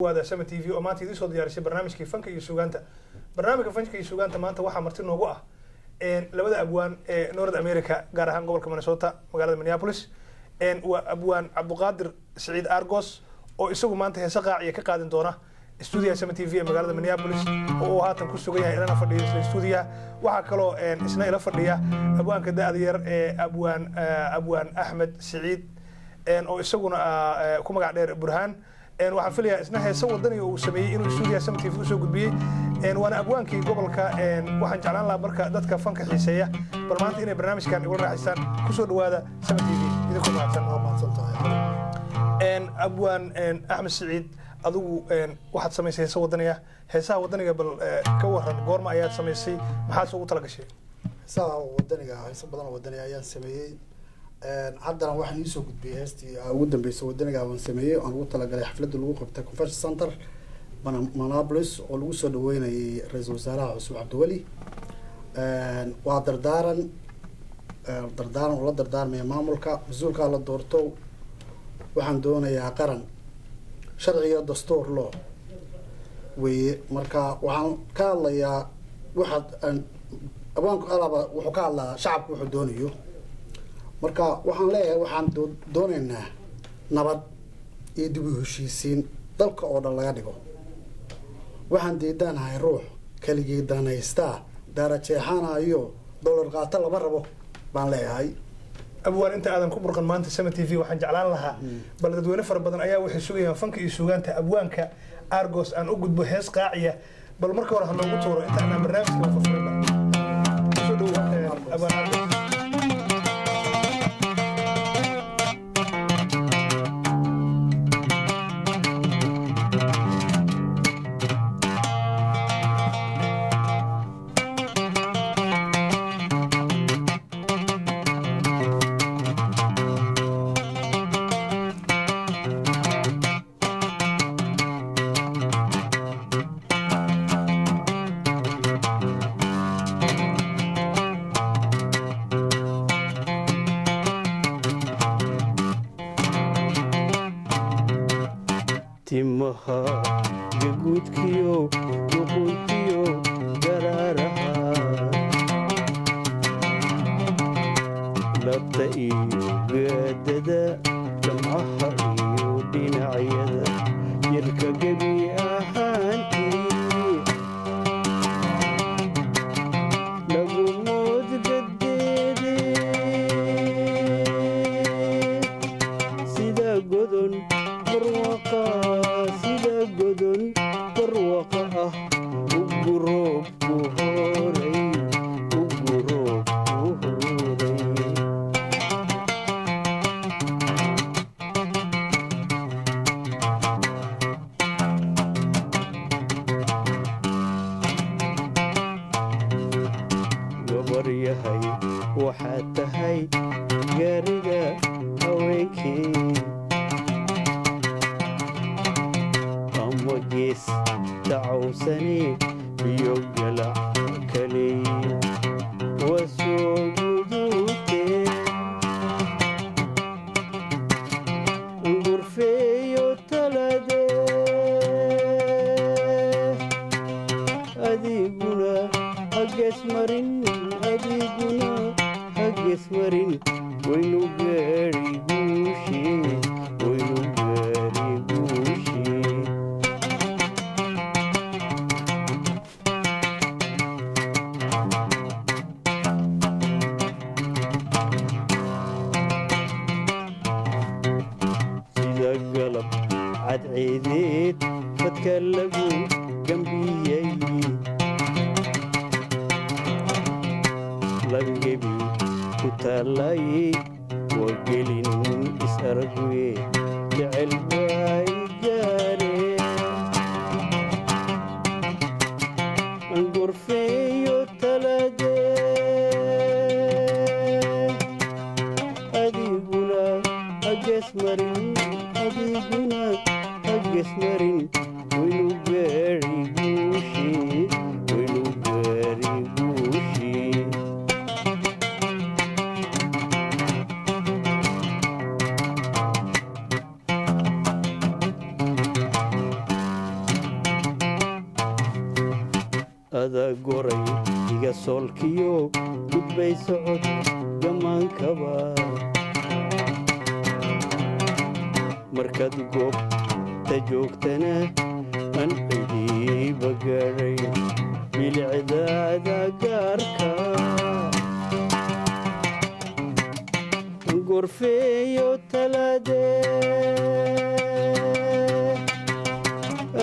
Waada Sama TV oo maanta idiin soo diyaarisay barnaamijkii fanka iyo suugaanta. Barnaamijka fanka iyo suugaanta maanta waxaa marti noogu ah labada abwaan ee North America, gaar ahaan gobolka Minnesota, magaalada Minneapolis. Waa abwaan Cabduqaadir Siciid Argos oo isagu maanta heese qaaciya ka qaadin doona stuudiyaha Sama TV ee magaalada Minneapolis oo uu haatan ku sugan yahay, ilana fadhiyo isla stuudiyaha. Waxaa kaloo isna ila fadhiya abwaanka da-da yar ee abwaan Axmed Siciid oo isaguna ku magac dheer Burhaan. Waxaan filayaa isna heese wadaniga uu sameeyey inuu stuudiyaha Sama TV usoo gudbiyey, waana abwaankii gobolka. Waxaan jeclaan lahaa marka dadka fanka xiiseeya bal maanta inay barnaamijkan igula raaxaystaan. Kusoo dhawaada Sama TV idinkoo mahadsan. Waa mahadsantahay. Abwaan Axmed Siciid, adigu waxaad samaysay heese wadaniga. Heesaha wadaniga bal ka waran, goorma ayaad samaysay, maxaad ugu tala gashay? Heesaha wadaniga, heeso badan oo wadaniga ayaan sameeyey. Haddana waxaan iisoo gudbiyey heestii ugu dambeysay wadaniga waan sameeyey, aan ugu talagalay xafladda lagu qabtay Convention Center Minneapolis oo lagu soo dhaweynayay ra-iisul wasaaraha cusub Cabdiweli. Waa dardaaran, dardaaran oo la dardaarmaya maamulka mas-uulkaa la doorto. Waxaan doonayaa qaran sharciga dastuur loo weeye. Marka waxaan ka hadlayaa waxaad abwaanku alaba wuxuu ka hadlaa shacabku wuxuu doonayo. Marka waxaan leeyahay waxaan doonaynaa nabad iyo dib u heshiisiin dalka oo dhan laga dhigo. Waxaan diidanahay ruux keligii danaystaa daarajeexanayo dollar qaato lama rabo baan leeyahay. Abwaan, inta aadan ku burqan maanta Sama TV, waxaan jeclaan lahaa bal dadweyne fara badan ayaa waxay sugayaan fanka iyo suugaanta abwaanka Argos. Aan u gudbo hees qaaciya, bal marka hore ha noogu tuuro inta aanaan barnaamijka furfurinba. Kusoo dhowo abwaan Argos. Timaha gaguudkiyo luquntiyo garaaraha, labta iyo gaadada, gamcaha iyo dhinacyada, jirka gebi ahaantii lagu moodgadeede, sida godon barwaqa, sida godon barwaqa ah ugu roobku horay, ugu roobku horay. Gabar yahay waxaad tahay gaariga haweenkii ama gees dacowsane biyo galac kaliya waa soo gudubtee, gurfeeyo talade adiguna hageesmarin, adiguna hageesmarin, waynu gaari guushii, waynu gaari guushii. Sida galab cadceedeed fadka lagu gambiyey, lagebi ku taalayey, waa gelin is aragwe jecel bay gaare, gorfeeyo talade adiguna hageesmarin, adiguna hageesmarin, waynu gaari guushii, waynu gaari guushii. Ada goray iga soolkiyo gudbay socod gammaankaba. Markaad goobta joogtana aan cidiiba gaadhay bilicdaada gaarka. Gorfeeyo talaadee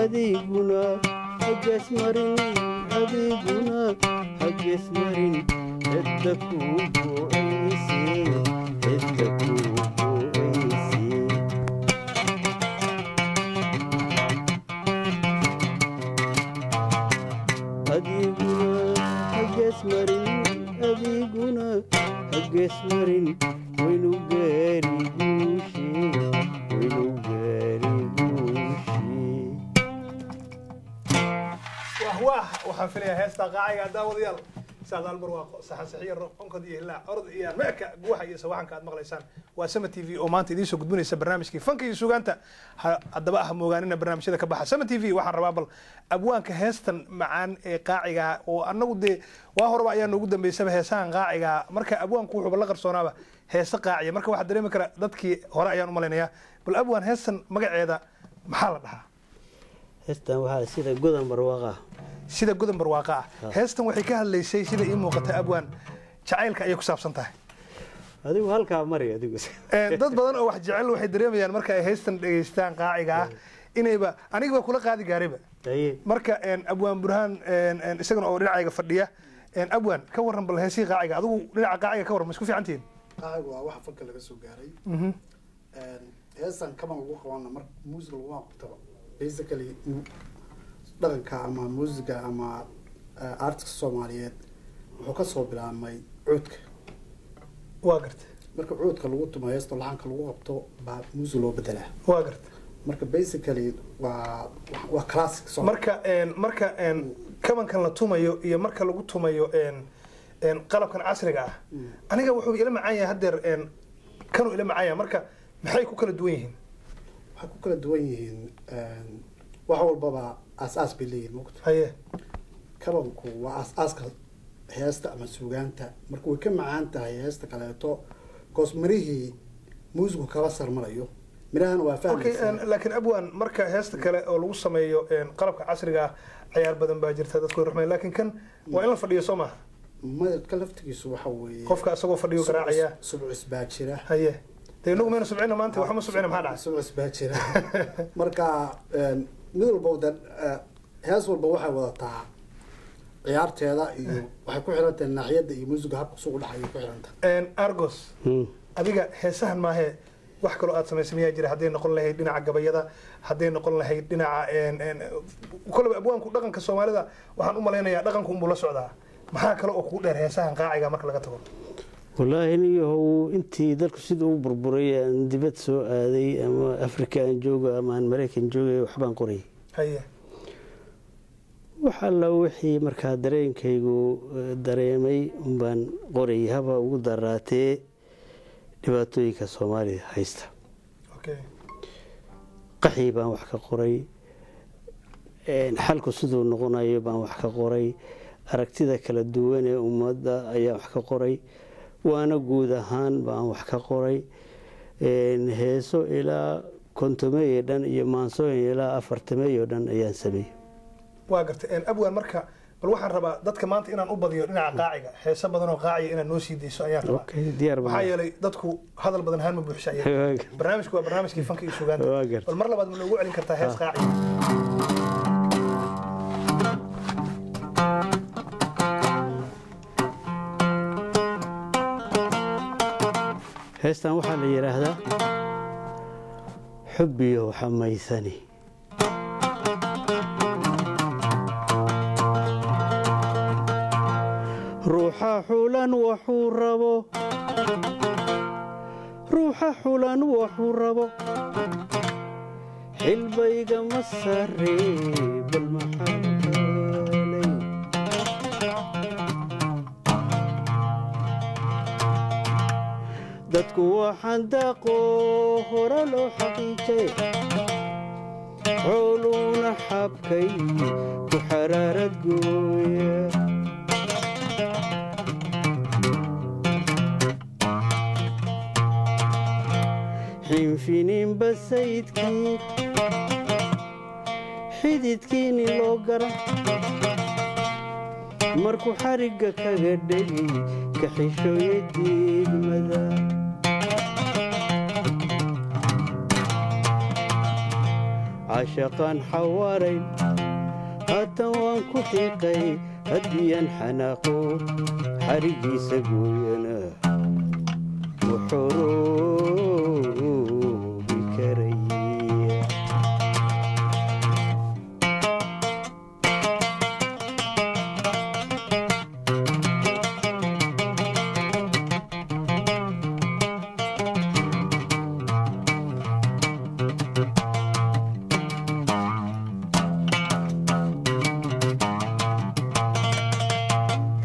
adiguna hageesmarin, adiguna hageesmarin, cidda kuu go'ayse, cidda kuu go'ayse. Adiguna hageesmarin, adiguna hageesmarin, waynu gaari guushi, waynu gaari guushi. Wah wah, waxaan filayaa heestaa qaaciga, daawadayaal, saadaal barwaaqo, saxan saxiya, roob onkod iyo hilaac, orod iyo meeka, guuxa iyo sawaxanka aad maqlaysaan waa Sama TV oo maanta idiin soo gudbinaysa barnaamijkii fanka iyo suugaanta. Haddaba ah moogaanina barnaamijyada ka baxa Sama TV. Waxaan rabaa bal abwaanka heestan macaan ee qaaciga oo annagu dee waa horeba ayaa noogu dambeysaba heesahan qaaciga. Marka abwaanku wuxuuba la qarsoonaaba heese qaaciya, marka waxaa dareemi kara dadkii hore ayaan u malaynayaa. Bal abwaan, heestan magaceeda maxaa la dhahaa? Heestan waxaa sida godan barwaaqa. Sida godan barwaaqa ah. Heestan waxay ka hadlaysay, sida ii muuqata, abwaan, jacaylka ayay ku saabsan tahay. Adigu halkaa mari adigu. Dad badan oo wax jecel waxay dareemayaan marka ay heestan dhegaystaan qaaciga ah inayba anigaba kula qaadi gaarayba. Marka abwaan Burhaan isagana oo dhinacayga fadhiya, abwaan, ka warran bal heesihii qaaciga. Adigu dhinaca qaaciga ka warran, ma isku fiican tihiin? Qaacigu waa waxa fanka laga soo gaaray. Heestan kaban lagu qabana mar muusig laguma qabtaba. Basically dhaqanka ama muusiga ama artiska Soomaaliyeed wuxuu ka soo bilaabmay cuudka. Waa garta. Marka cuudka lagu tumo heesto, laxanka lagu qabto baa muusig loo bedelaa. Waa garta. Marka basically waa classic song. Marka kabankan la tumayo iyo marka lagu tumayo qalabkan casriga ah, aniga wuxuu ila macaan yahay haddeer kanuu ila macaan yahay. Marka maxay ku kala duwan yihiin? Waxay ku kala duwan yihiin, wax walbaba aas-aas bay leeyihiin, mogta. Kabanku waa aas-aaska heesta ama suugaanta. Marka way ka macaan tahay heesta kaleeto goos mirihii muusigu kaba sarmarayo, mirahana waa fahmaysaa. Laakiin abwaan, marka heesta kale oo lagu sameeyo qalabka casriga ah, ciyaar badan baa jirta, dadku way ruxmayn, laakiin kan waa in la fadhiyo, soo maha? Madadka laftigiisu waxa weeye qofka isagoo fadhiyo garaacaya. Subcis baa jira. Haye, dee inagu maynu subcina maanta, waxma subcina, maxaa dhacay? Subcis baa jira. Marka mid walba de hees walba waxay wadataa ciyaarteeda iyo waxay ku xiran tahay naaxiyadda iyo muusiga habka suuq dhaxayo ku xiran tahay. Argos, adiga heesahan maahee wax kaloo aad samaysay miyaa jira? Hadday noqon lahayd dhinaca gabayada, hadday noqon lahayd dhinaca koleba abwaanku dhaqanka Soomaalida, waxaan u malaynayaa dhaqanku unbuu la socdaa. Maxaa kale oo kugu dheer heesahan qaaciga marka laga tago? Wallaahi niyahow, intii dalku sida u burburay aan dibad soo aaday, ama Afrika aan jooga ama aan Maraykan joogay, waxbaan qoray. Wax alla wixii markaa dareenkaygu dareemay unbaan qoray, haba ugu daraatee dhibaatooyinka Soomaaliya haysta. Qaxii baan wax ka qoray, xalku siduu noqonayo baan wax ka qoray, aragtida kala duwan ee ummadda ayaan wax ka qoray, waana guud ahaan baan wax ka qoray. Heeso ilaa 50-meeyo dhan iyo maansooyin ilaa 40-meeyo dhan ayaan sameeyey. Waa gartay. Abwaan, marka bal waxaan rabaa dadka maanta inaan u badiyo dhinaca qaaciga, heeso badan oo qaaciga inaad noo sii dayso ayaan rabaa. Okay, diyaar baan. Maxaa yeelay dadku hadal badan haan ma buuxsha. Barnaamijku waa barnaamijkii fanka iyo suugaanta. Waa gartay. Bal mar labaad ma noogu celin kartaa hees qaaciga? Heestan waxaa la yidhaahdaa Xubbiyo Xamaysani. Ruuxa xulan wuxuu rabo, ruuxa xulan wuxuu rabo, xilbaygama sare, bal maxaa helay? Dadku waxaan daaqo hore loo xaqiijay. Xooluuna xabkay ku xaraarad gooya. Xinfininba sayidkii xididkiini loo gara, markuu xarigga kaga dhegay ka xishooya diidmada. Cashaqaan xawaarayn haatan waan ku xiiqay, haddii aan xanaaqo xarigiisa gooyana mu xoroobi karay.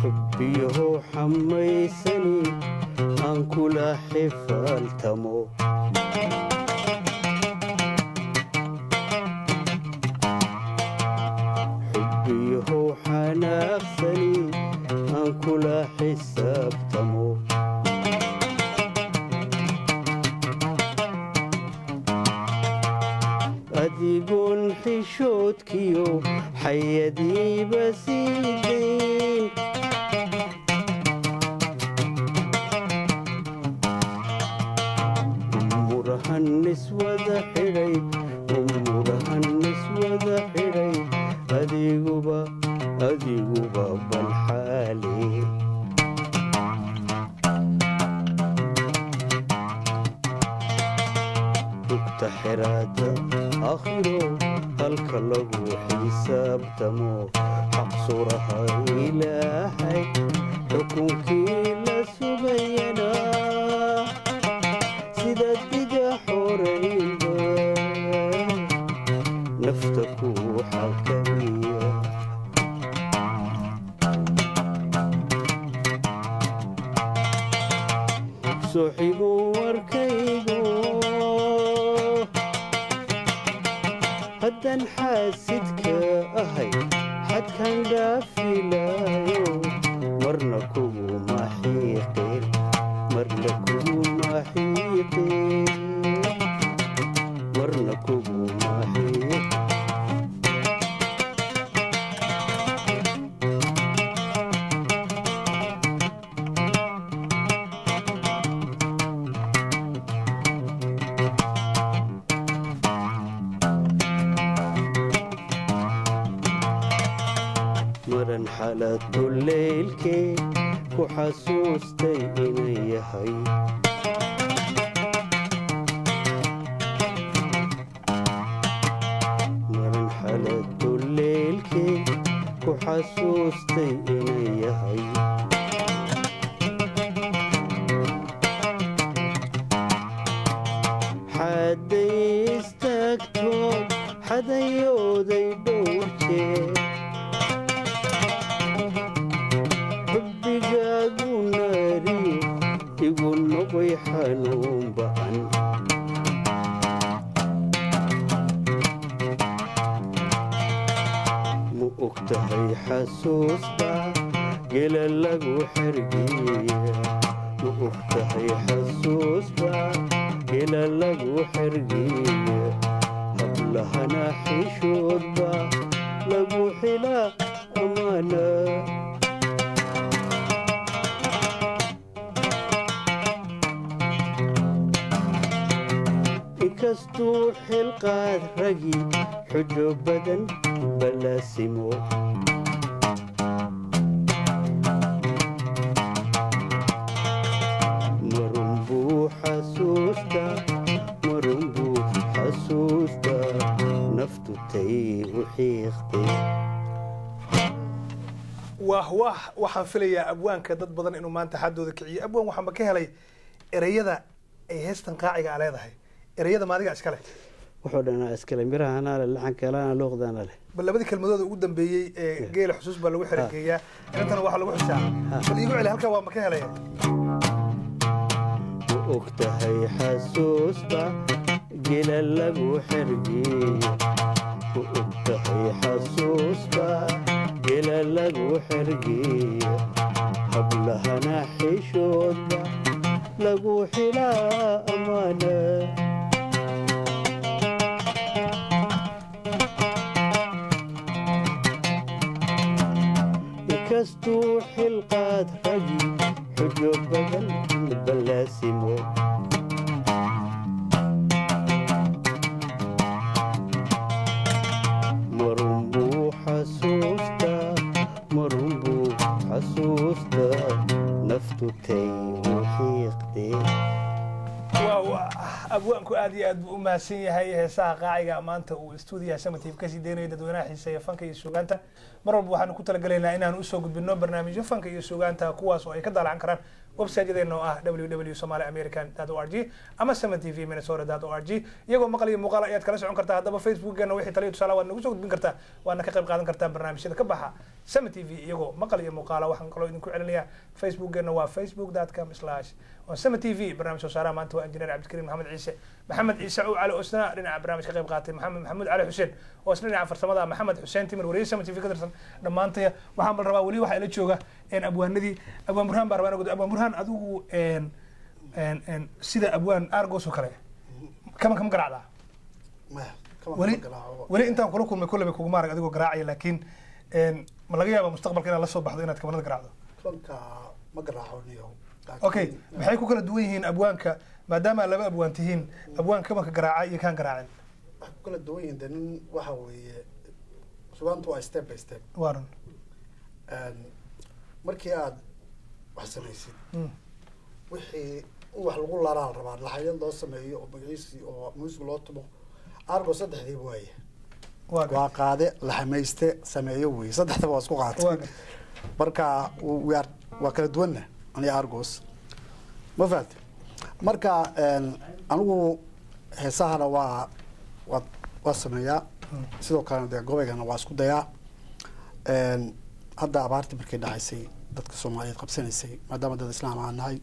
Xubbiyahow xamaysani aan kula xifaaltamo, xubbiyahow xanaaqsani aan kula xisaabtamo. Adigoon xishoodkiyo xayadiiba sii dayn, umurahan iswada xidhay, umurahan iswada xidhay, adiguba adiguba balxaale. Rugta xeraada akhiro halka lagu xisaabtamo, xaq suraha Ilaahay xukunkii la sugayana, sidaad iga xoraynba nafta ku xakamiya. Sooxigu warkaygo haddaan xaasidka ahay, xadkan dhaafilaayo, marna kuguma xiiqin, marna kuguma xiiqin, marna kuguma xiiqin. Maran xaaladu leylkee ku xasuustay inay yahay, maran xaaladu leylkee ku xasuustay inay yahay, xaday istaagto xadayooday dhowr jeer, xubbigaagu naariyo igu noqoy xanuun ba'an. Ma og tahay xasuusba gela lagu xergeeya? Ma og tahay xasuusba gela lagu xergeeya? Hablahana xishoodba lagu xilaa amaana. Inkastuu xilqaad ragi xujo badan balaasimo, marun buu xasuustaa, marun buu xasuustaa naftu tay u xiiqtay. Wah wah, waxaan filayaa abwaanka dad badan inuu maanta xaddooda kiciyo. Abwaan, waxaanba ka helay ereyada ay heestan qaaciga a leedahay. Ereyada maadiga iskale? Wuxuu dhanaa iskale, mirahanaa leh, laxankalana, luuqdana leh. Bal labadii kelmadooda ugu dambeeyey ee geela xusuus baa lagu xerangeeyaa, inantana waxaa lagu xusaa, bal iigu celi halkaa, waa ma ka helaya. Ma og tahay xasuusba gela lagu xergeeyo? Ma ogtahay xasuusba gela lagu xergeeya, hablahana xishoodba lagu xilaa ammaana. Inkastuu xilqaad ragi xujo badan ballaasimo, marunbuu xasuustaa, marunbuu xasuustaa naftu tay u xiiqdee. Waaw, abwaanku aad iyo aad buu u mahadsan yahay. Heesaha qaaciga maanta uu stuudiyaha Samative kasii deynayo dadweynaha xiiseeya fanka iyo suugaanta. Mar walba waxaanu ku talagalaynaa inaanu usoo gudbino barnaamijyo fanka iyo suugaanta, kuwaas oo ay ka daalacan karaan website-yadeena oo ah www somali american o r g ama 7 TV Minnesota o r g. Iyagoo maqal iyo muuqaal ayaad kala socon kartaa. Haddaba Facebookgeena wixii taliyo tusaale waad nagu soo gudbin kartaa, waadna ka qayb qaadan kartaa barnaamijyada ka baxa 7 TV iyagoo maqal iyo muuqaala. Waxaan kaloo idinku celinayaa, Facebookgeena waa facebook.com/on 7 TV. Barnaamij soo saaraha maanta waa Injineer Cabdikariim Maxamed Ciise, Maxamed Ciise Ow Cali oo isna dhinaca barnaamij ka qayb qaatay, Maxamed Maxamuud Cali Xuseen oo isna dhinaca farsamada, Maxamed Xuseen Timir, wariye 7 TV ka tirsan. Dhammaantaya waxaan bal rabaa, weli waxaa ila jooga abwaanadii. Abwaan Burhaan baa rabaa inaan gudo. Abwaan Burhaan, adigu sida abwaan Argos oo kale kama garaacdaa? Maya, kama. Weli garaaco. Weli intaan kula kulmay kulleba kuguma arag adigoo garaacaya, laakiin ma laga yaabaa mustaqbalka inaad la soo baxdo inaad kabanada garaacdo? Kabanka ma garaaco niyow. Okay, maxay ku kala duwan yihiin abwaanka, maadaama aad laba abwaan tihiin, abwaan kabanka garaaca iyo kaan garaacin? Waxay ku kala duwan yihiin de, nin waxa weeye sugaantu waa step by step. Waa run. Markii aad wax samaysid, wixii in wax lagu laraa la rabaa, laxayad loo sameeyo oo magaciisii oo muusig loo tumo. Argo saddexdiiba waaye. Waa waa qaade, laxamayste, sameeyo wey. Saddexdaba waa isku qaatay. Waa gartay. Marka we are waa kala duwanna aniga Argos, ma fahamte? Marka anigu heesahana waa sameeyaa, sidoo kalena dee gobaygana waa isku dayaa. Hadda abaartii markay dhacaysay dadka Soomaaliyeed qabsanaysay, maadaama dad islaam aan nahay,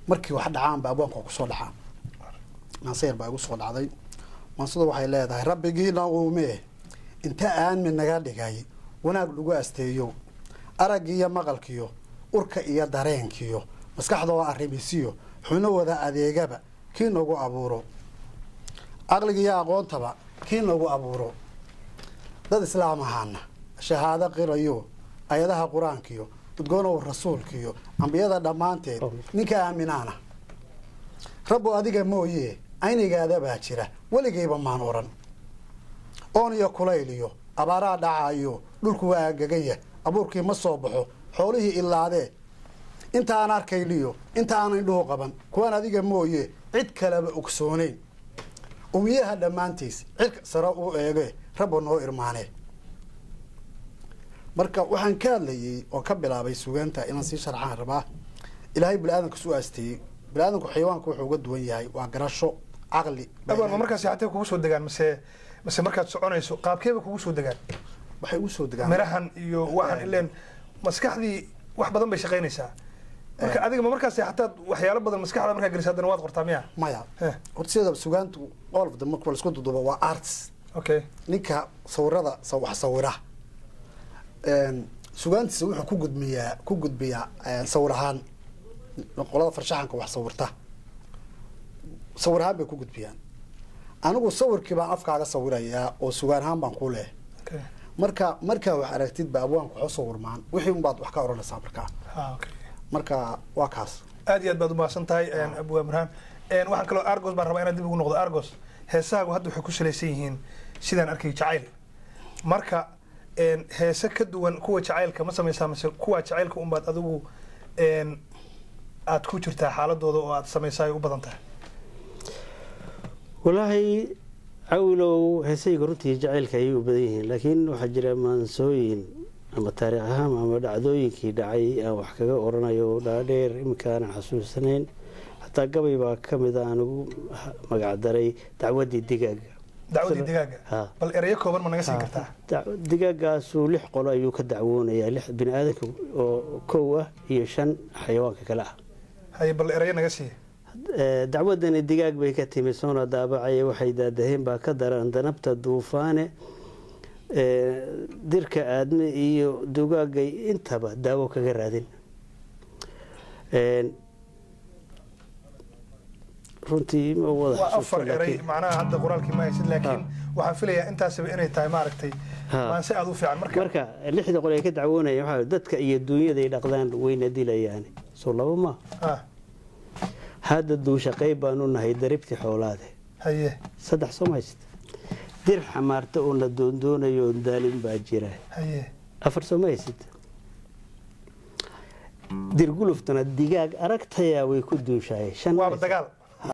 markii wax dhacaanba abwaanka waa kusoo dhacaa. Maanse yar baa igu soo dhacday. Maansadu waxay leedahay: Rabbigiina uumee inta aanmi naga dhigay, wanaag lagu asteeyo, araggiiyo maqalkiyo urka iyo dareenkiyo maskaxdoo arrimisiyo xubno wada adeegaba kii nagu abuuro, caqligiiyo aqoontaba kii nagu abuuro, dad islaam ahaana shahaado qirayo, ayadaha qur-aankiyo udgoonow rasuulkiyo ambiyada dhammaanteed ninka aaminaana, Rabbo adiga mooye aynigaada baa jira weligayba maan oran. Oon iyo kulayl iyo abaaraa dhacayo, dhulku waa agaganya, abuurkii ma soo baxo, xoolihii ilaadee, inta aan arkayniyo inta aan indhuhu qaban, kuwaan adiga mooye cid kaleba ogsoonayn, umiyaha dhammaantiis cirka sare u eege, Rabbo noo irmaane. Marka waxaan ka hadlayay oo ka bilaabay sugaanta inaan sii sharxaan rabaa. Ilaahay bini-aadanka su aasteeyey, bini-aadanku xayawaanku wuxuu uga duwan yahay waa garasho, caqli. Abwaan, ma markaas xatee kugu soo degaan mise markaad soconayso? Qaabkeeba kugu soo degaan? Waxay ugu soo degaan mirahan iyo waxaan, ileen maskaxdii wax badan bay shaqaynaysaa. Marka adiga ma markaas xataad waxyaalo badan maskaxda markaa gelisa haddana waad qortaa miya? Maya. Horta sideedaba sugaantu all of them marka la isku dudubo waa arts. Ninka sawirada wax sawira, sugaantiisa wuxuu ku gudbiyaa sawir ahaan. Qolada farshaxanka wax sawirta sawir ahaan bay ku gudbiyaan. Anigu sawirkii baan afkaaga sawirayaa oo sugaan ahaan baan ku leh. Marka markaa wax aragtid ba abwaanku wax u sawirmaan, wixii unbaad wax ka odhanaysaa markaa. Ha, okay. Marka waa kaas. Aad iyo aad baad umahadsan tahay, abwaan Burhaan. Waxaan kaloo Argos baan rabaa inaan dib ugu noqdo. Argos, heesahaagu hadda waxay ku salaysan yihiin sidaan arkay jacayl. Marka heese ka duwan kuwa jacaylka ma samaysaa, mise kuwa jacaylka unbaad adigu aad ku jirtaa xaaladooda oo aad samaysaa ay u badan tahay? Walaahi Cawilow, heesayga runtii jacaylka ayay u badan yihiin, laakiin waxaa jira maansooyin ama taariikh ahaan ama dhacdooyinkii dhacay aan wax kaga oranayo dhaadheer iminka aanan xasuusanayn. Xataa gabay baa ka mid a aan ugu magacdaray Dacwadii Digaaga. Dacwadii Digaaga? Ha. Bal ereyo kooban ma naga siin kartaa? Digaagaasu lix qolo ayuu ka dacwoonayaa, lix bini aadanka oo kow ah iyo shan xayawaanka kale ah. Haye, bal ereyo naga sii. Dacwadani digaag bay ka timi, soona daabacaya, waxay daadaheen baa ka daran danabta duufaane. Dirka aadme iyo dugaagay intaba daawo kaga raadin. Runtii ma wada waa xasuusto, 4 eray. Macnaha hadda qoraalkii ma haysid, laakiin waxaan filayaa intaasiba inay tahay, maaragtay, maanse aad u fiican marka. Marka 6da qol ay ka dacwoonayaan waxaa dadka iyo dunyaday dhaqdaan wayna dilayaan, soo laba ma hadda duusha qayb baanu nahay daribti xoolaade. 3 soo ma haysid? Dir xamaarta oo na doondoonayo oon daalin baa jira. 4 soo ma haysid? Dirguluftana digaag aragtayaa way ku duushaay. 5 ma Waaba haysid? Dagaal.